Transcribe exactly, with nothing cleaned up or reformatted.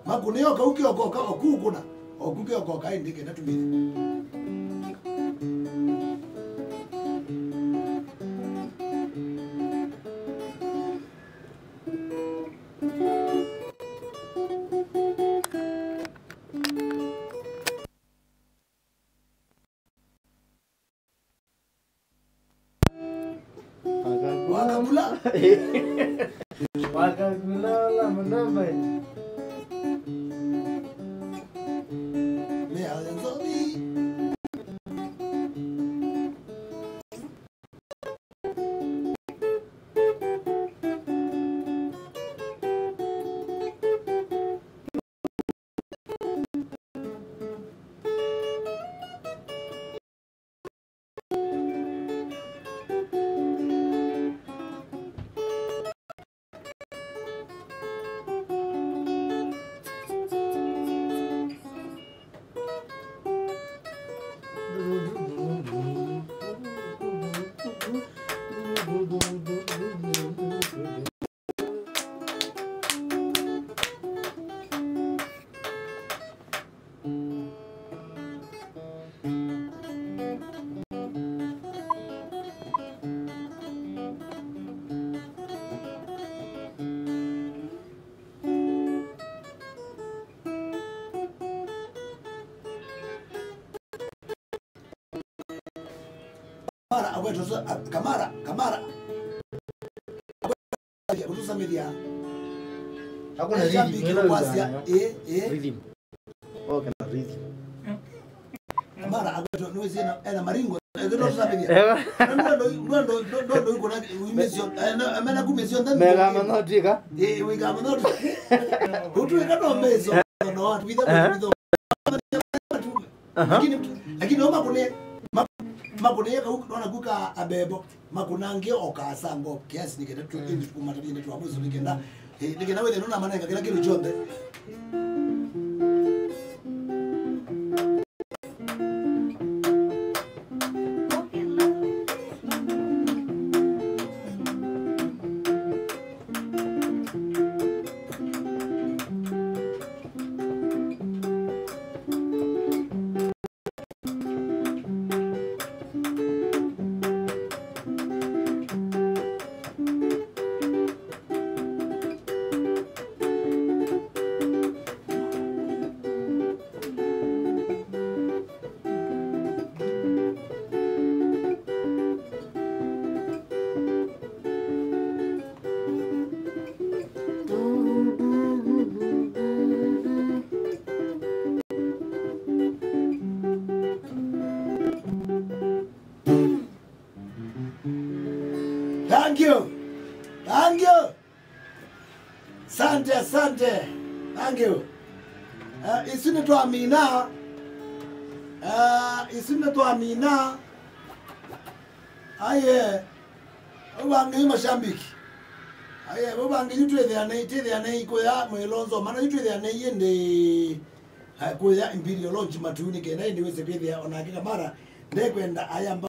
Makũne o kau keokoka, o kũkũna, o kũkeokoka, ĩndĩ kenda tũmĩthe. Wakakula. Wakakula wala mnamba. Mea nzobi. Kamara, agwetwa so, a, Kamara, Kamara. Agwetwa kutusamithia. Hakuna rhythm, shabiki mwela kwasya, rhythm. Eh, eh. Rhythm. Okay, na rhythm. Kamara, agwetwa, no, ena, ena maringo. Agwetwa kutusamithia. Ewa. Na ndo, ndo, ndo, ndo, ndo, kuna, uimesio, eh, na, amena kumesio, ndani. Mega manotwika. Eh, wika manotwika. Utuika no meso, no, watu, witha, aha, witha. Aha. Lakini, lakini no makũne, ma-, makũne kau, nona kuka abebo, makũnange o kasango kiasi nĩkenda tu, ĩndĩ tũkũmatarĩe nĩ twa mwĩso nĩkenda, eh, nĩkenda wethe nona manenga kĩla kĩndũ kyonthe. Thank you. Thank you. Asante, asante. Thank you. Uh, isu nĩtwamina. Uh, isu nĩtwamina. Aye. Vau vangĩ mashabiki. Aye, vau vangĩ yu twĩthĩanei, twĩthĩanei kũya mwĩlonzo. Mana yu twĩthĩanei ĩndĩ, uh, kũya Imperial Lounge matu nĩkenda ĩndĩ wĩse kwĩthĩa onake Kamara ndekwenda ayamba.